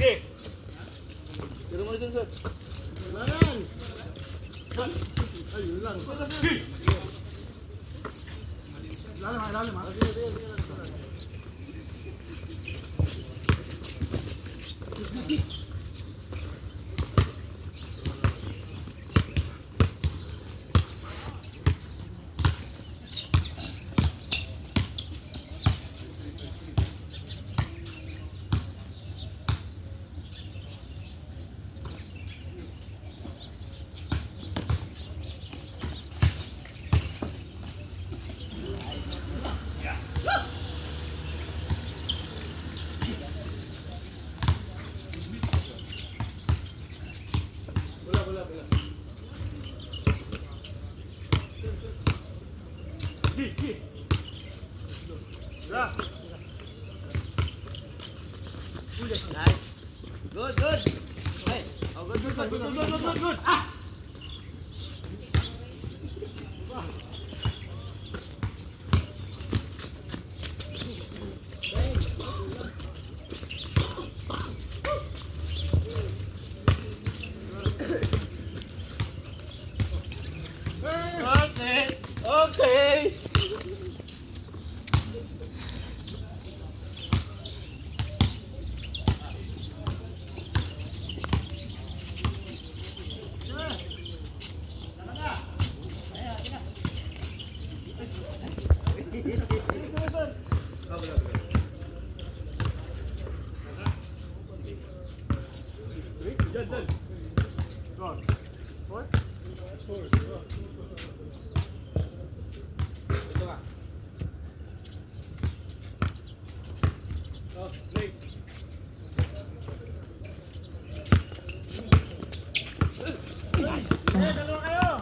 Okay. Tiro mo dun, sir. Ayun lang. Ilalim ha, ilalim ha. Bola, bola, bola. Gi, gi. Nice. Good, good. Hey. Oh, good, good, good, good, good, good, good, good. Ah! Okay. Okay. Dyan, dyan. Four? Ito ka. Oh, play. Eh, dalawa kayo.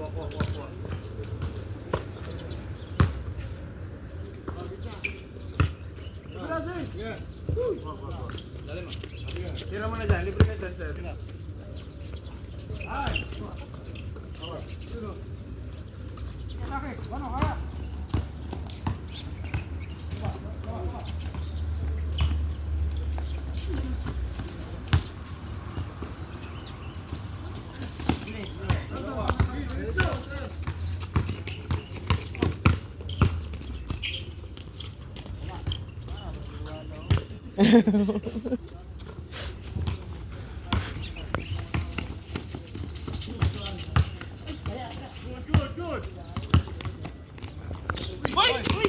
Walk, walk, walk, walk. Dali mo. Tira mo na dyan. Libre ka dyan, sir. Ay! Sakit, ano kaya? Good, good. Hoy!